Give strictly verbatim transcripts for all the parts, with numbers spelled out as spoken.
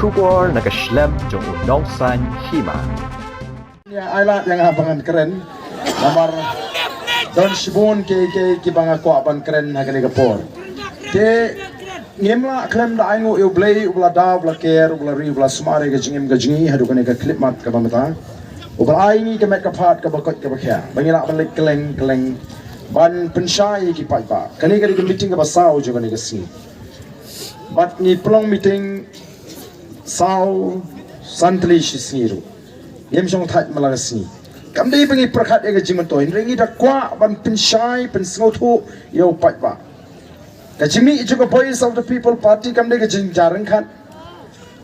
Khubor na ka shlem jong u nongsaiñ hima. Ïa, ai lad ïa nga ba ngan kren. Namar don shibun ki, ki, kiba nga kwah ban kren ha kane ka por. Te ngim lah khlem da ainguh ïa U Blei uba la da, uba la ker, uba la ri, uba la sumar ïa ka jingim ka jong ngi haduh kane ka khyllipmat kaba mynta. Uba la ai ngi ka met ka phad kaba koit kaba khiah ba ngi lah ban leit kylleng kylleng ban pynshai ïa ki paidbah. Kane ka dei ka meeting kaba saw jong kane ka sngi. Bad ngi pynlong meeting saw san tylli shi sngi ruh. Ngim shong thait man la ka sngi. Kam dei ba ngi pyrkhat ïa ka jingmyntoi, hynrei ngi da kwah ban pynshai, pynsngewthuh ïa u paidbah. Ka jingmih jong ka Voice of the People Party kam dei ka jingjar ryngkat.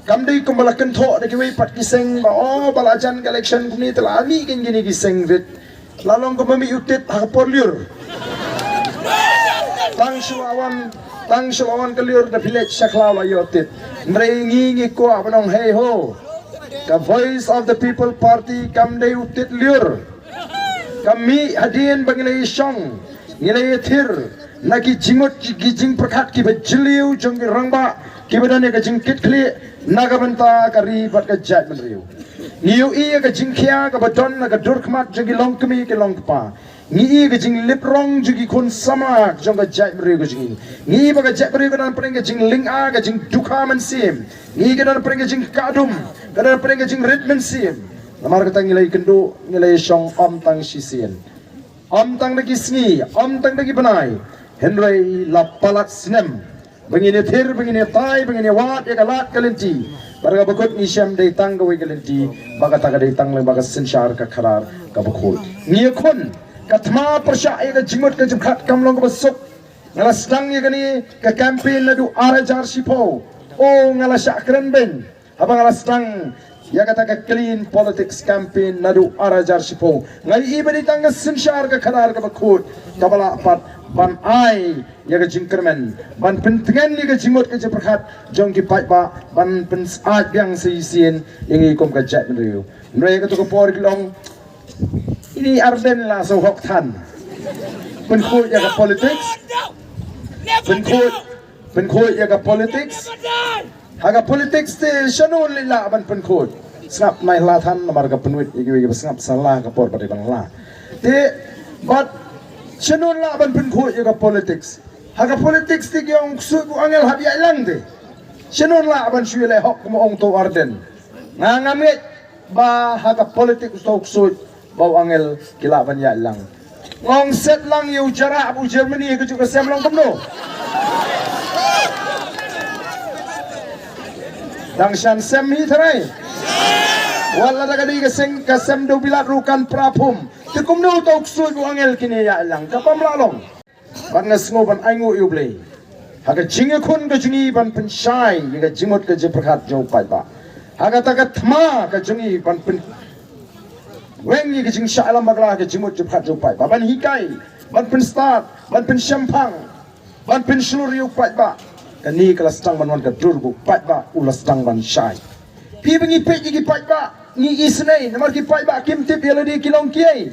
Kam dei kumba la kynthoh da kiwei pat ki seng ba, oh, ba la jan ka election kumne te la mih kine ki seng rit. La long kumba mih u tit ha ka por lyiur. Tang shu la wan, tang shu la wan ka lyiur da phi leit sha khlaw la ïoh tit. Hynrei ngi, ngi kwah ban ong hei ho, ka Voice of the People Party kam dei u tit lyiur. Ka mih hadien ba ngi la ïashong, ngi la ïathir na ki jingmut, ki jingpyrkhat kiba jylliew jong ki rangbah kiba don ïa ka jingkitkhlieh na ka bynta ka ri bad ka jaitbynriew. Ngi ïohi ïa ka jingkhia kaba don na ka dur khmat jong ki longkmie ki longkpa. Ngi i ka jinglip rong jong ki khun samla jong ka jaitbynriew ka jong ngi. Ngi i ba ka jaitbynriew ka don pyrshah ka jinglynga, ka jingdukha mynsiem. Ngi i ka don pyrshah ka jingkah dum, ka don pyrshah ka jingrit mynsiem. Namar kata ngi la ïakynduh, ngi la ïashong ym tang shisien, ym tang da ki sngi, ym tang da ki bnai, hynrei la palat snem ba ngin ïathir, ba ngin ïatai, ba ngin ïawad ïa ka lad ka lynti. Bad kaba kut ngi shem dei tang kawei ka lynti, ba kata ka dei tang lyngba ka synshar ka khadar kaba khuid. Ngi ïakhun, ka thma pyrshah ïa ka jingmut ka jingpyrkhat kam long kaba suk. Nga la sdang ïa kane ka campaign naduh ar hajar shiphew. O, nga la shah kren beiñ haba nga la sdang ïa kata ka clean politics campaign naduh ar hajar shiphew. Nga ïohi ba dei tang ka synshar ka khadar kaba khuid kaba lah pat ban ai ïa ka jingkyrmen, ban pyntngen ïa ka jingmut ka jingpyrkhat jong ki paidbah, ban pynsyaid biang sa shisien ïa ngi kum ka jaitbynriew. Hynrei ha kato ka por ki long, ini Ardent la shu hok than. Pynkhuid ïa ka politics. Pynkhuid, pynkhuid ïa ka politics. Ha ka politics te shano lei lah ban pynkhuid. Sngap, nai hla than namar ka pynwit ïa kiwei kiba sngap, sa la ka por ba dei ban hla. Te bad shano lah ban pynkhuid ïa ka politics. Ha ka politics te ki ong ksuid u angel hap ïaid lang te. Shano lah ban shu ïaleh hok kum ong to Ardent. Nga ngam ngeit ba ha ka politics to ksuid ba u angel ki lah ban ïaid lang. Nga ong set lang ïa u Jarrah, u Germany, ka juh ka sem long kumno. Dang shan sem hi tharai. Wat lada ka dei ka seng ka sem dewbilat ruh kan pra phum. Te kumno to ksuid u angel kine ïaid lang. Ka bym lah long. Bad nga sngew ban ainguh ïa U Blei ha ka jingïakhun ka jong ngi ban pynshai ïa ka jingmut ka jingpyrkhat jong u paidbah. Ha kata ka thma ka jong ngi ban pynweng ïa ka jingshah ïalam bakla ha ka jingmut jingpyrkhat jong u paidbah, ban hikai, ban pynstad, ban pynshemphang, ban pynshlur ïa u paidbah. Kane ka la sdang ban wan ka dur ba u paidbah u la sdang ban shai. Phi ba ngi peit ïa ki paidbah ngi isynei namar ki paidbah kim tip ïa lade ki long kiei.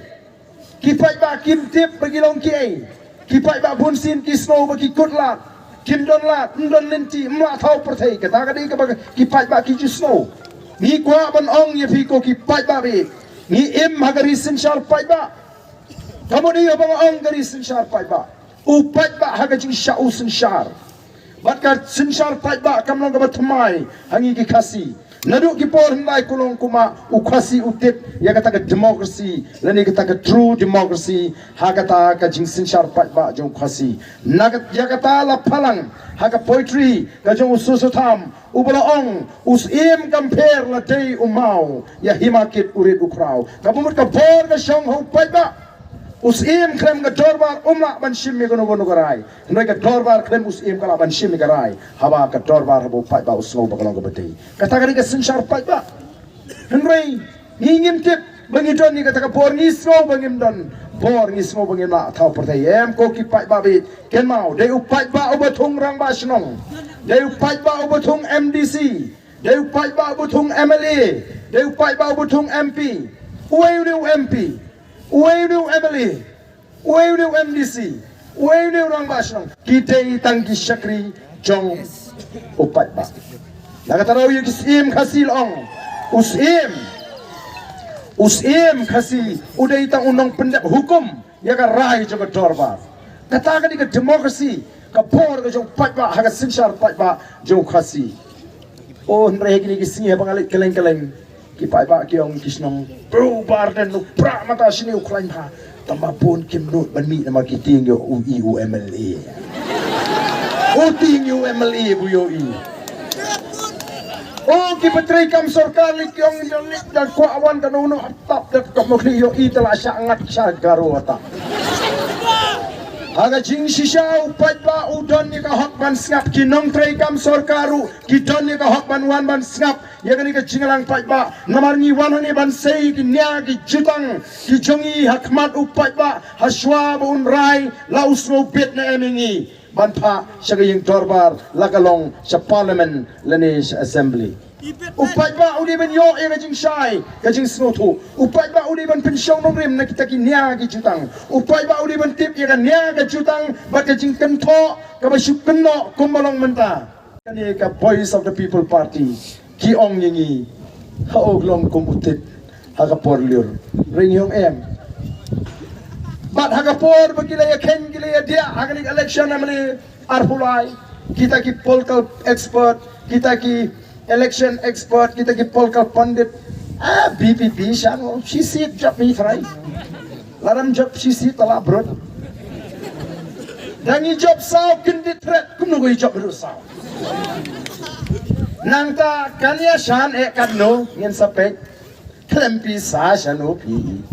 Ki paidbah kim tip ba ki long kiei. Ki paidbah bunsien ki sngew ba ki kut lad, kim don lad, ym don lynti, ym lah thaw pyrthei. Kata ka dei kaba ki paidbah ki ju sngew. Ngi kwah ban ong ïa phi ko ki paidbah ba ïeit, ngi im ha ka ri synshar paidbah. Ka mut ïa ba nga ong ka ri synshar paidbah, u paidbah ha ka jingshah u synshar. Bad ka synshar paidbah kam long kaba thymmai ha ngi ki Khasi. Naduh ki por hyndai kulong kumba u Khasi u tip ïa kata ka democracy lane kata ka true democracy ha kata ka jingsynshar paidbah jong u Khasi. Na ka, ïa kata la phalang ha ka poetry ka jong u Soso Tham, uba la ong, u syiem kam pher la dei u maw, ïa hima kit u rit u khraw. Kaba mut ka bor ka shong ha u paidbah. U syiem khlem ka dorbar um lah ban shim ïa kano kano ka rai. Hynrei ka dorbar khlem u syiem ka lah ban shim ïa ka rai haba ka dorbar, haba u paidbah u sngew ba ka long kaba dei. Kata ka dei ka synshar paidbah. Hynrei ngi ngim tip ba ngi don ïa kata ka bor, ngi sngew ba ngim don bor, ngi sngew ba ngim lah thaw pyrthei. Em ko ki paidbah ba ïeit, kynmaw, dei u paidbah uba thung rangbah shnong, dei u paidbah uba thung M D C, dei u paidbah uba thung M L A, dei u paidbah uba thung M P. Uei une u M P? Uei une u M L A? Uei une u M D C? Uei une u rangbah shnong? Ki dei tang ki shakri jong u paidbah. Na kata ruh ïa ki Syiem Khasi la ong, u Syiem, u Syiem Khasi u dei tang u nongpyndep hukum ïa ka rai jong ka dorbar. Kata ka dei ka democracy, ka bor ka jong u paidbah ha ka synshar paidbah jong u Khasi. O, hynrei ha kine ki sngi haba nga leit kylleng kylleng, ki paidbah ki ong ki shnong, bro, Bah Ardent u prah mynta shane u khlaiñ bha. Tang ba bun kim nud ban mih namar ki tieng ïa u i u M L A. U tieng ïa u M L A bun ïa u i. O, ki ba trei kam sorkar lei ki ong ïa lei da kwah wan kano kano ap tap da ka mokli ïa u i, te la shah ngat sha Garo ata. Ha ka jingshisha u paidbah u don ïa ka hok ban sngap, ki nongtrei kam sorkar ruh ki don ïa ka hok ban wan ban sngap ïa kane ka jingïalang paidbah. Namar ngi wan hangne ban sei ki nia ki jutang ki jong ngi ha khmat u paidbah, ha shuwa ba un rai la u sngewbit ne em ïa ngi ban phah sha ka ïing dorbar, la ka long sha parliament lane sha assembly. U paidbah u dei ban ïoh ïa ka jingshai ka jingsngewthuh. U paidbah u dei ban pynshong nongrim na kita ki nia ki jutang. U paidbah u dei ban tip ïa ka nia ka jutang bad ka jingkynthoh kaba shu kynnoh kumba long mynta. Kane ka Voice of the People Party ki ong ïa ngi, ha u long kum u tit ha ka por lyiur. Ring ïong em. Bad ha ka por ba ki la ïa kheiñ, ki la ïa diah ha kane ka election M L A arphew lai, kita ki political expert, kita ki election expert, kita ki political pundit, ah, B P P shan, shi seat jop mi trai. Lada ym jop shi seat te la brut. Da ngi jop saw, kyndit thret, kumno ngi jop ruh saw. Nangta kan ïa shan eh katno, ngin sa peit. Khlem pisa shano phi.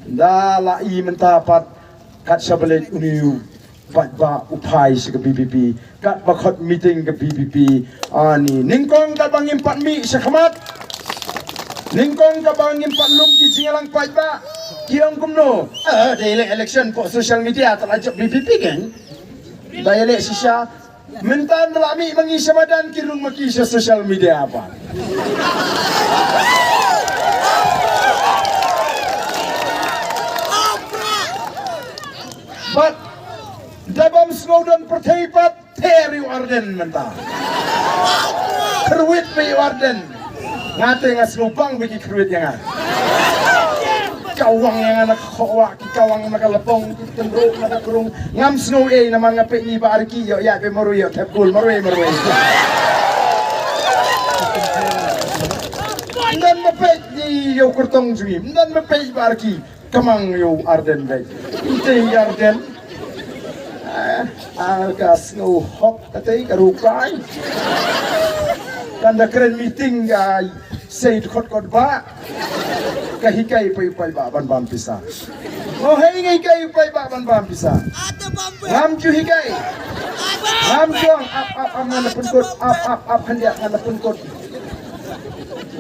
Da la i mynta pat kat sha ba leit une u paidbah u phai sha ka V P P. Kat ba khot meeting ka V P P. Ani nyngkong kat ba ngim pat mih sha khmat. Nyngkong kat ba ngim pat lum ki jingïalang paidbah. Ki ong kumno? Eh, dei leh election poh social media, te la jop V P P kan. Da ïaleh shisha. Mynta da la mih ma ngi sha madan, ki rung ma ki sha social media pat. Bad da bym sngew don pyrthei pat, te ri u Ardent mynta. Kyrwit beit u Ardent. Nga te nga sngewbang beit ki kyrwit ïa nga. Kawang ïa nga na ka khohwah, ki kawang na ka lapong, ki tynruh na ka krung. Ngam sngew ei namar nga peit ïa i Bah Arki ïoh ïaid beit marwei, ïoh thep kul marwei marwei. Ym don ma peit ïa u kyrtong jong ngi, ym don ma peit Bah Arki. Ka mang ïa u Ardent beit. Ym tei ïa Ardent. Ah, ah, ka sngew hok, ka tei ka rukai. Kan da kren meeting ka sei dkhot kot ba. Ka hikai pa u paidbah ban bam pisa. Mo hei ngi hikai u paidbah ban bam pisa. Ngam ju hikai. Ngam jong ap ap ap ngan da pynkut, ap ap ap khyndiat ngan da pynkut.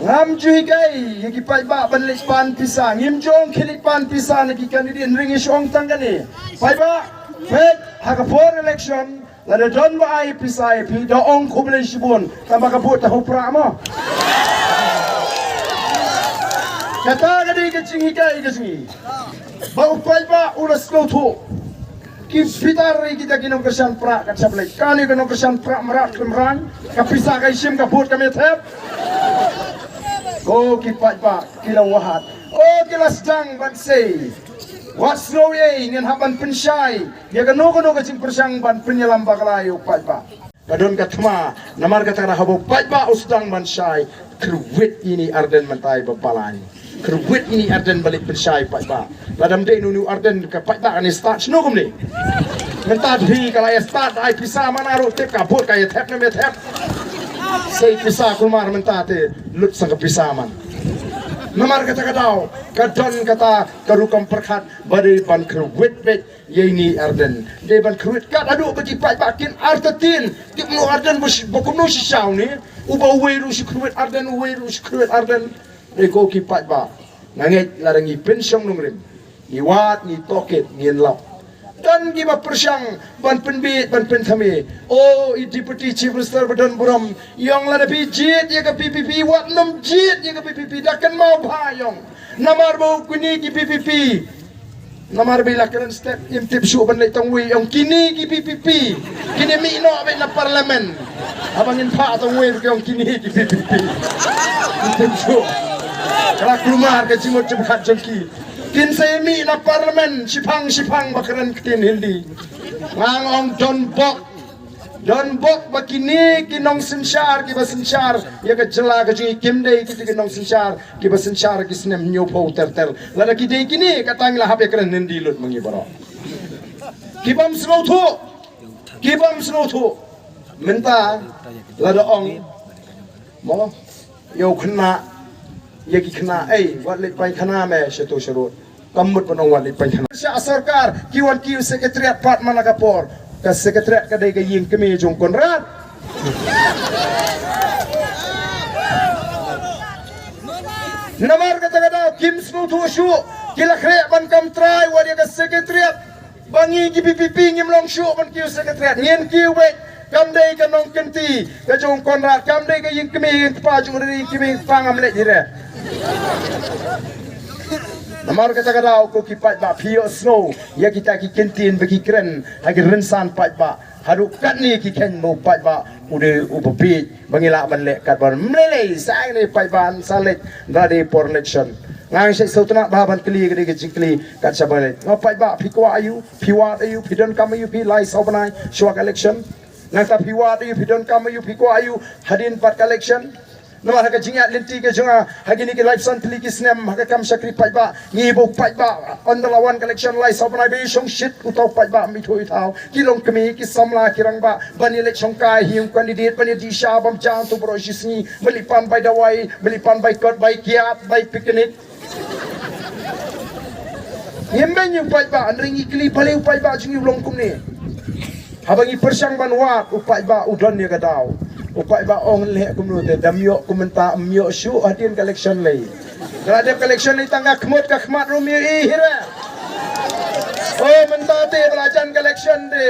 Ngam ju hikai ïa ki paidbah ban leit pan pisa. Ngim ju ong khie leit pan pisa na ki candidate, ring ïa shong tang kane. Paidbah, peit ha ka por election, lada don ba ai pisa ïa phi, da ong khublei shibun. Tang ba ka vote ta hau prah mo. Kata ka dei ka jinghikai ka jong ngi. Ba u paidbah u la sngewthuh. Ki bitar ri kita ki nongkyrshan prah ka chap lei. Kane ka nongkyrshan prah mrad khlem rang. Ka pisa ka ishim ka vote ka methep. Ko ki paidbah ki la wahad. O ki la sdang ban sei. Wat sngew ei ngin hap ban pynshai ïa kano kano ka jingpyrshang ban pynïalam bakla ïa u paidbah. Ka don ka thma, namar kata ka haba u paidbah u sdang ban shai, kyrwit ïa ini Ardent mynta ba balang. Kyrwit ïa ini Ardent ba leit pynshai paidbah. Lada ym dei ïa ini Ardent ka paidbah kan ïa stad shano kumne. Mynta phi ka la ïa stad ai pisa man, nga ruh tip ka vote ka ïa thep ne ym ïa thep. Sei pisa kulmar mynta te lut sang ka pisa man. Namar kata ka daw, ka don kata ka rukom pyrkhat ba dei ban kyrwit beit. Ïa ini Ardent. Dei ban kyrwit kat haduh ba ki paidbah kin artatien. Tip no Ardent ba shi-, ba kumno shisha une. Uba uwei ruh shu kyrwit Ardent, uwei ruh shu kyrwit Ardent. Dei ko ki paidbah. Nga ngeit lada ngi pynshong nongrim. Ngi wad, ngi tohkit, ngin lap. Don kiba pyrshang ban pynbit, ban pynthame. O, i Deputy Chief Minister ba don burom. Ïong lada phi jied ïa ka V P P, wat nym jied ïa ka V P P. Da kynmaw bha ïong. Namar ba u kine ki V P P. Namar ba la kren step, im tip shuh ban leit tang wei, ong kine ki VPP. Kine mih noh beit na parliament. Haba ngin phah tang wei ruh ki ong kine ki VPP. Im tip shuh. Ka la kulmar ka jingmut jingpyrkhat jong ki. Kin sa ïa mih na parliament shiphang shiphang ba kren ktien Hindi. Nga ong don bok. Don bok ba kine ki nongsynshar kiba synshar ïa ka jylla ka jong ngi kim dei kito ki nongsynshar kiba synshar ki snem hynñiewphew ter ter. Lada ki dei kine, kata ngi la hap ïa kren Hindi lut ma ngi baroh. Kibym sngewthuh. Kibym sngewthuh. Mynta lada ong, mo, ïa u khynnah, ïa ki khynnah, ei, wat leit paikhana me shato sharud. Kam mut ban ong wat leit paikhana. Sha sorkar, ki wan kiew secretariat pat man la ka por. Ka secretariat ka dei ka ïing kmie jong Conrad. Namar kata ka daw kim sngewthuh shuh, ki la khreh ban kam trai wat ïa ka secretariat. Ba ngi ki VPP ngim long shuh ban kiew secretariat, ngin kiew beit. Kam dei ka nongkynti ka jong Conrad, kam dei ka ïing kmie ïing kpa jong u, ïing kmie ïing kpa, ngam leh hi re. Namar kata ka daw ko ki paidbah, phi ïohsngew ïa kita ki kyntien ba ki kren ha ki rynsan paidbah. Haduh katne ki kheiñ ba u paidbah u dei uba bieit ba ngi lah ban leh katba ym lei lei. Sa ngi paidbah sa leit da dei por election. Nga ngi sngewtynnat bha ban kylli ka dei ka jingkylli kat shaba leit. Nga paidbah, phi kwah aïu, phi wad aïu, phi donkam aïu, phi lai saw bnai shuwa ka election. Nangta phi wad aïu, phi donkam aïu, phi kwah aïu hadien pat ka election. Namar ha ka jingïaid lynti ka jong nga ha kine ki laiphew san tylli ki snem ha ka kam shakri paidbah, ngi ba u paidbah ynda la wan ka election lai saw bnai ba ïa shong shit uta u paidbah, ym ithuh ithaw. Ki longkmie, ki samla, ki rangbah ban ïa leit shongkai hi u candidate, ban ïa dih sha bam jam tu baroh shi sngi, ban leit pan bai dawai, ban leit pan bai kot, bai kiad, bai picnic. Ngim beiñ ïa u paidbah, hynrei ngi kylli balei u paidbah jong ngi u long kumne. Haba ngi pyrshang ban wad, u paidbah u don ïa ka daw. U paidbah ong leh kumno te, dam ïoh kum mynta, ym ïoh shuh hadien ka election lei. Ka la dep ka election lei tang ka khmut ka khmat ruh ym ïohi hi re. O mynta te ba la jan ka election te,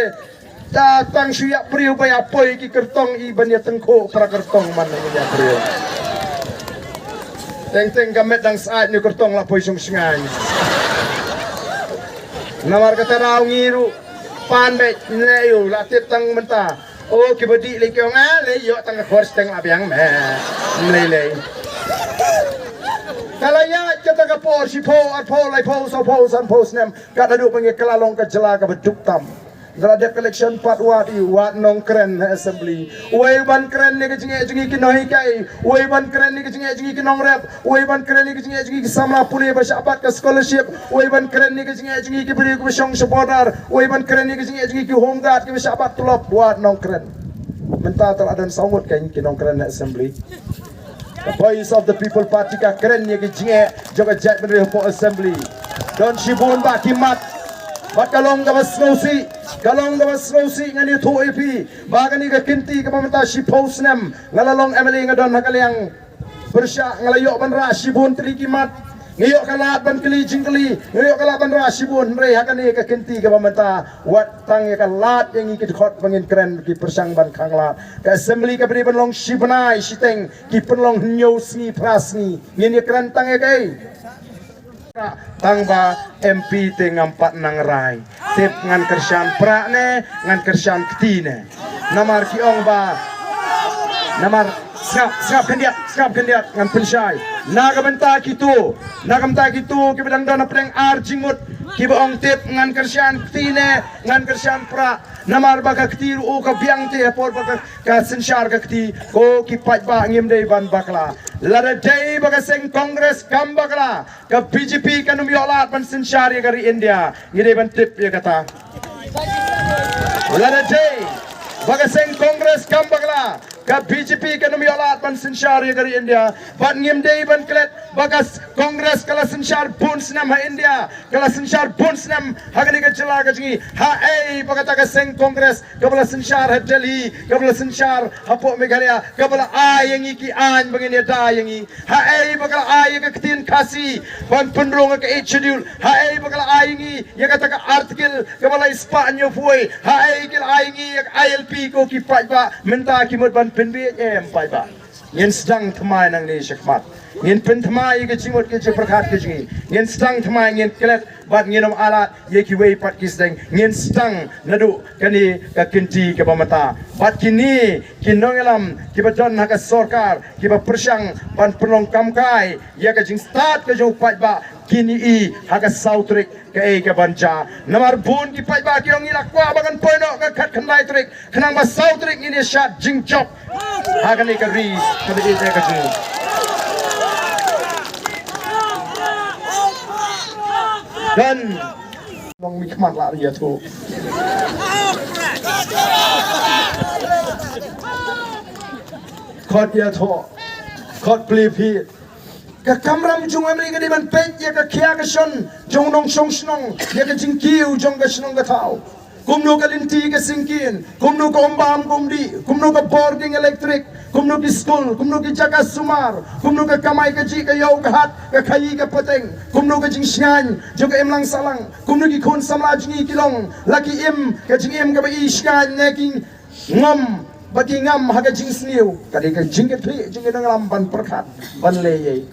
ta tang shu ïap briew ba ïa poi ki kyrtong, i ban ïa tyngkhuh para kyrtong man ïa briew. Teng teng ka met dang sait ne kyrtong la poi shong shngaiñ. Namar kata daw ngi ruh pan beit, ne ïu la tip tang mynta. O kiba dih lei ki ong, ah, lei ïoh tang ka khor shteng la biang me. Ym lei lei. Ka la ïaid kata ka por shiphew, arphew, laiphew, sawphew, sanphew snem. Kat haduh ba ngi ka la long ka jylla kaba duk tam. Ynda la dep ka election pat wad ïa u, wad nongkren ha assembly. Uwei ban kren ïa ka jingeh jong ngi ki nonghikai. Uwei ban kren ïa ka jingeh jong ngi ki nongrep. Uwei ban kren ïa ka jingeh jong ngi ki samla pule ba shah bat ka scholarship. Uwei ban kren ïa ka jingeh jong ngi ki briew kiba shong sha border. Uwei ban kren ïa ka jingeh jong ngi ki home guard kiba shah bat tulop. Wad nongkren. Mynta te la don saw ngut kein ki nongkren ha assembly. The Voice of the People Party ka kren ïa ki jingeh jong ka jaitbynriew hapoh assembly. Don shibun ba ki mat. Bad ka long kaba sngewsih, ka long kaba sngewsih, ngan ïathuh ïa phi ba kane ka kynti kaba mynta shiphew snem nga la long MLA, nga don ha ka liang pyrshah, nga la ïoh ban rah shibun tylli ki mat. Nga ïoh ka lad ban kylli jingkylli, nga ïoh ka lad ban rah shibun, hynrei ha kane ka kynti kaba mynta wat tang ïa ka lad ïa ngi ki dkhot ba ngin kren, ki pyrshang ban khang lad. Ka assembly kaba dei ban long shi bnai shiteng, ki pynlong hynñiew sngi phra sngi. Ngin ïa kren tang ïa kaei? Tang ba MP te ngam pat nang rai. Tip ngan kyrshan prah ne ngan kyrshan kti ne. Namar ki ong ba, namar sngap, sngap khyndiat, sngap khyndiat, ngan pynshai. Na ka bynta kito, na ka bynta kito kiba dang don hapdeng ar jingmut, kiba ong tip ngan kyrshan kti ne ngan kyrshan prah. Namar ba ka kti ruh ka biang te ha por ba ka, ka synshar ka kti. Ko ki paidbah, ngim dei ban bakla. Lada dei ba ka seng Congress kam bakla, ka BJP kan ym ïoh lad ban synshar ïa ka ri India. Ngi dei ban tip ïa kata. Lada dei ba ka seng Congress kam bakla, ka BJP kan ym ïoh lad ban synshar ïa ka ri India. Bad ngim dei ban klet ba ka s-, Congress ka la synshar bun snem ha India, ka la synshar bun snem ha kane ka jylla ka jong ngi. Haei ba kata ka seng Congress kaba la synshar ha Delhi, kaba la synshar hapoh Meghalaya, kaba la ai ïa ngi ki aiñ ba ngin ïada ïa ngi? Haei ba ka la ai ïa ka ktien Khasi ban pynrung ha ka Eighth Schedule? Haei ba ka la ai ïa ngi ïa kata ka article kaba lai spah hynñiewphew wei? Haei ka la ai ïa ngi ïa ka ILP, ko ki paidbah? Mynta ki mut ban pynbieit, em paidbah? Ngin sdang thymmai nangne shakhmat. Ngin pynthymmai ïa ka jingmut ka jingpyrkhat ka jong ngi. Ngin sdang thymmai, ngin klet bad ngin ym ailad ïa kiwei pat ki sdang. Ngin sdang naduh kane ka kynti kaba mynta. Bad kine ki nongïalam kiba don ha ka sorkar kiba pyrshang ban pynlong kamkai ïa ka jingstad ka jong u paidbah, kin ïohi ha ka saw tarik kaei kaban jia. Namar bun ki paidbah ki ong ngi la kwah ba kan poi noh ka khatkhyndai tarik, khnang ba saw tarik ngin ïa shad jingjop ha kane ka ri kaba ïeit ka jong ngi. Kan long mi khmat la ri ïathuh. Khot ïathuh. Khot plie phi. Ka kamram jong u M L A ka dei ban peit ïa ka khia ka shon jong u nongshong shnong, ïa ka jingkiew jong ka shnong ka thaw. Kumno ka lynti ka syngkien, kumno ka um bam ka um dih, kumno ka bording elektrik, kumno ki skul, kumno ki jaka sumar, kumno ka kamai kajih, ka ïew ka hat, ka khaïi ka pateng, kumno ka jingshngaiñ jong ka imlang sahlang, kumno ki khun samla jong ngi ki long, la ki im ka jingim kaba i shngaiñ ne ki ngam, ba ki ngam ha ka jingsniew. Ka dei ka jingkitkhlieh jong ki nongïalam ban pyrkhat, ban leh ïa.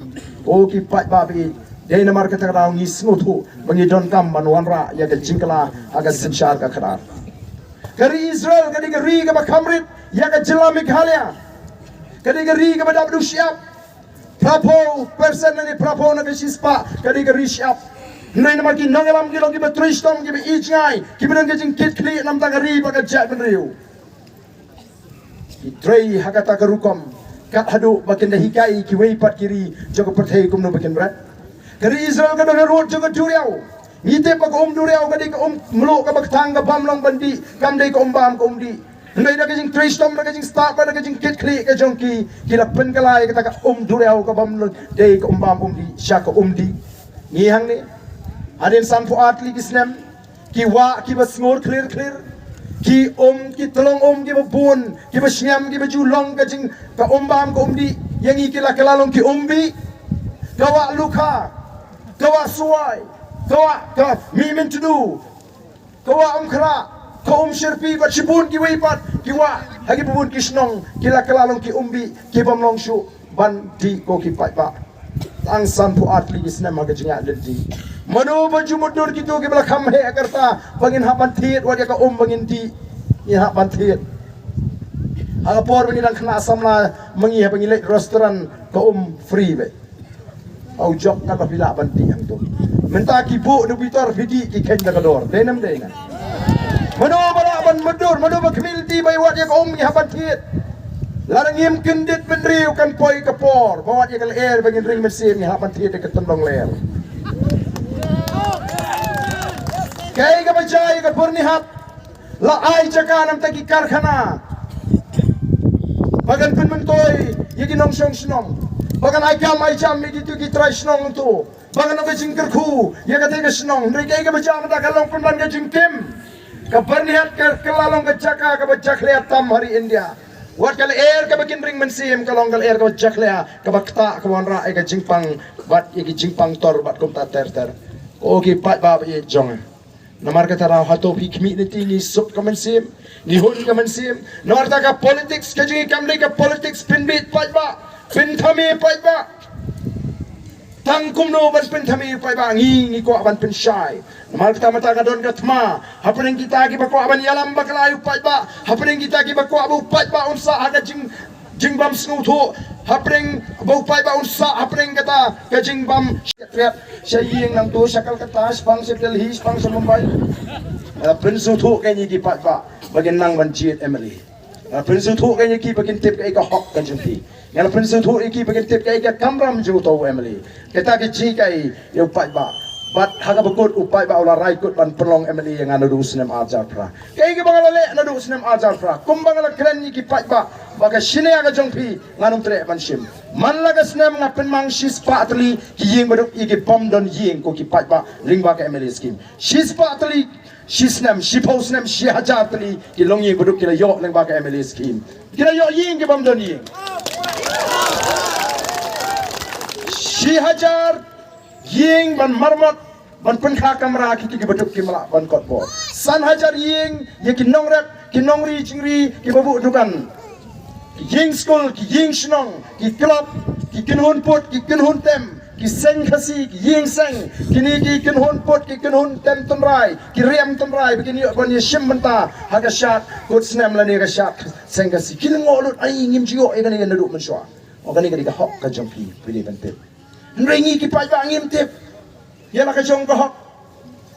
O ki paidbah ba ïeit, dei namar kata ka daw ngi sngewthuh ba ngi donkam ban wanrah ïa ka jingkylla ha ka synshar ka khadar. Ka ri Israel ka dei ka ri kaba kham rit ïa ka jylla Meghalaya. Ka dei ka ri kaba dap duh shyiap. Phraphew percent ne phraphew na ka shispah ka dei ka ri shyiap. Hynrei namar ki nongïalam ki long kiba trei shitom, kiba ïeit jngai, kiba don ka jingkitkhlieh namar ka ri bad ka jaitbynriew. Ki trei ha kata ka rukom kat haduh ba kin da hikai kiwei pat ki ri jong ka pyrthei kumno ba kin bret. Ka ri Israel ka don harud jong ka duriaw. Ngi tip ba ka um duriaw ka dei ka um mluh kaba ktang, ka bym long ban dih, kam dei ka um bam ka um dih. Hynrei da ka jingtrei shitom, da ka jingstad bad da ka jingkitkhlieh ka jong ki, ki la pynkylla ïa kata ka um duriaw ka bym long dei ka um bam um dih sha ka um dih. Ngi hangne, hadien sanphew ar tylli ki snem, ki wah kiba sngur khlir khlir, ki um, ki tyllong um kiba bun, kiba sngem, kiba ju long ka jing, ka um bam ka um dih, ïa ngi ki la kylla long ki um bih. Ka wah lukha, ka wah suwai, ka wah ka mih myntdu, ka wah um khrah, ka um shyrpi bad shibun kiwei pat ki wah ha kiba bun ki shnong, ki la kylla long ki um bih, ki bym long shuh ban dih ko ki paidbah. Tang sanphew ar tylli ki snem ha ka jingïaid lynti. Mano ba ju mutdur kito kiba la kham heh ha ka rta ba ngin hap ban thied wat ïa ka um ba ngin dih? Ngin hap ban thied. Ha ka por ba ngi dang khynnah samla ma ngi, haba ngi leit restaurant ka um free beit. Au jok, katba phi lah ban dih hangto. Mynta ki buh da bitor, phi dih ki kheiñ da ka dor. Dei ne ym dei ne? Mano ba lah ban mutdur, mano ba khmih lynti ba wat ïa ka um ngi hap ban thied? Lada ngim kyndit bynriew kan poi ka por ba wat ïa ka lyer ba ngin ring mynsiem ngi hap ban thied da ka tyndong lyer. Kaei kaba jia ïa ka Byrnihat? La ai jaka na bynta ki karkhana ba kan pynmyntoi ïa ki nongshong shnong, ba kan ai kam ai jam ïa kito ki trai shnong to, ba kan long ka jingkyrkhu ïa kata ka shnong. Hynrei kaei kaba jia mynta ka long pynban ka jingtim. Ka Byrnihat ka, ka la long ka jaka kaba jakhlia tam ha ri India. Wat ka lyer kaba kin ring mynsiem ka long ka lyer kaba jakhlia, kaba ktah, ka wanrah ïa ka jingpang, bad ïa ki jingpang tor bad kumta ter ter. O ki paidbah ba ïeit jong nga, namar kata daw hato phi khmih lynti ngi suk ka mynsiem, ngi hun ka mynsiem? Namar kata ka politics ka jong ngi kam dei ka politics pynbit paidbah, pynthame paidbah. Tang kumno ban pynthame paidbah, ngi, ngi kwah ban pynshai. Namar kata mynta ka don ka thma hapdeng kita kiba kwah ban ïalam bakla ïa u paidbah, hapdeng kita kiba kwah ba u paidbah un sah ha ka jing, jingbym sngewthuh, hapdeng ba u paidbah un sah hapdeng kata ka jingbym. Sha ïing nangto, sha Kolkata, shaphang sha Delhi, shaphang sha Mumbai. Eh, pynsngewthuh kein ïa ki paidbah ba kin nang ban jied M L A. Nga la pynsngewthuh kein ïa ki ba kin tip kaei ka hok ka jong ki. Nga la pynsngewthuh ïa ki ba kin tip kaei ka kamram jong uto u M L A. Kata ka jinghikai ïa u paidbah. Bad ha kaba kut u paidbah u la rai kut ban pynlong M L A ïa nga naduh u snem ar hajar phra. Kaei kaba nga la leh naduh u snem ar hajar phra? Kumba nga la kren ïa ki paidbah ba ka shane ka jong phi ngan ym treh ban shim. Man la ka snem nga pynmang shispah tylli ki ïing baduk ïa ki bym don ïing ko ki paidbah lyngba ka M L A scheme. Shispah tylli, shi snem, shiphew snem, shi hajar tylli ki longïing baduk ki la ïoh lyngba ka M L A scheme. Ki la ïoh ïing ki bym don ïing. Shi hajar ïing ban maramot, ban pynkha kamra kito ki baduk kim lah ban kot bor. San hajar ïing ïa ki nongrep, ki nongri jingri, kiba buh dukan. Ki ïing skul, ki ïing shnong, ki club, ki kynhun put, ki kynhun tem, ki seng Khasi, ki ïing seng, kine ki kynhun put, ki kynhun tem tynrai, ki riam tynrai, ba kin ïoh ban ïashim bynta ha ka shad kut snem lane ka shad seng Khasi. Ki lyngngoh lut, ai, ngim ju ïoh ïa kane naduh mynshuwa. Ong kane ka dei ka hok ka jong phi, phi dei ban tip. Hynrei ngi ki paidbah ngim tip ïa la ka jong ka hok.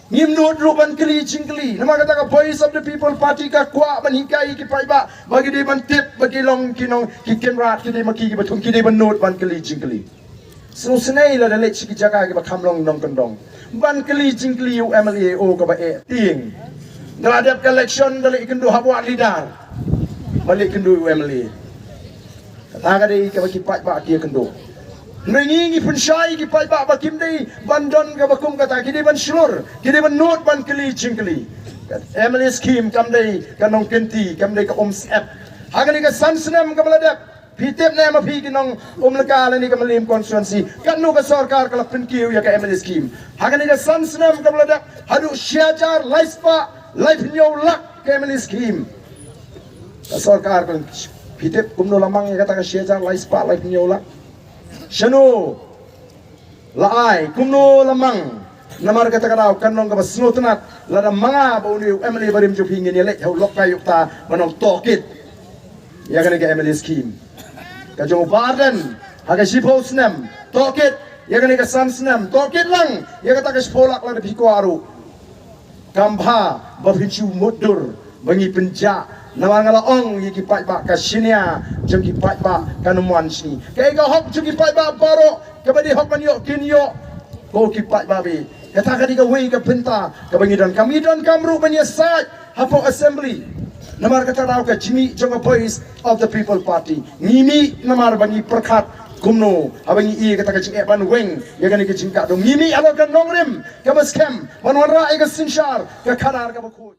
Ngim nud ruh ban kylli jingkylli. Namar kata ka Voice of the People Party ka kwah ban hikai ki paidbah ba ki dei ban tip, ba ki long ki nong, ki kynrad, ki dei ma ki kiba thung, ki dei ban nud ban kylli jingkylli. Sngewsynei lada leit sha ki jaka kiba kham long nongkyndong ban kylli jingkylli ïa u M L A, o kaba eh tieng. Da la dep ka election da leit kynduh hap wad leader, ba leit kynduh ïa u M L A. Kata ka dei kaba ki paidbah ki ïakynduh. Hynrei ngi, ngi pynshai ki paidbah ba kim dei ban don kaba kum kata, ki dei ban shlur, ki dei ban nud ban kylli jingkylli. Ka M L A scheme kam dei ka nongkynti, kam dei ka umsyep. Ha kane ka san snem kaba la dep, phi tip ne em ma phi ki nong Umlynka lane ka Mylliem constituency, katno ka sorkar ka la pynkiew ïa ka M L A scheme? Ha kane ka san snem kaba la dep, haduh shi hajar lai spah laiphew hynñiew lak ka M L A scheme. Ka sorkar kan, phi tip kumno la mang ïa kata ka shi hajar lai spah laiphew hynñiew lak? Shano la ai, kumno la mang? Namar kata ka daw kan long kaba sngewtynnat lada ma nga bad une u M L A barim jong phi ngin ïaleit ha u lok ka ïuh ta ban ong tohkit ïa kane ka M L A scheme. Ka jong u Bah Ardent ha ka shiphew snem, tohkit ïa kane ka san snem, tohkit lang ïa kata ka shiphew lak lada phi kwah ruh. Kam bha ba phin shu mutdur ba ngi pynjah. Namar nga la ong ïa ki paidbah, ka shinia jong ki paidbah kan ym wan shane. Kaei ka hok jong ki paidbah baroh, kaba dei hok ban ïoh kin ïoh. Ko ki paidbah, bad kata ka dei kawei ka bynta kaba ngi donkam, ngi donkam ruh ban ïasaid hapoh assembly. Namar kata daw ka jingmih jong ka Voice of the People Party, ngi mih namar ba ngi pyrkhat kumno haba ngi ïoh ïa kata ka jingeh ban weng ïa kane ka jingkah dum. Ngi mih halor ka nongrim kaba skhem ban wanrah ïa ka synshar, ka khadar kaba khuid.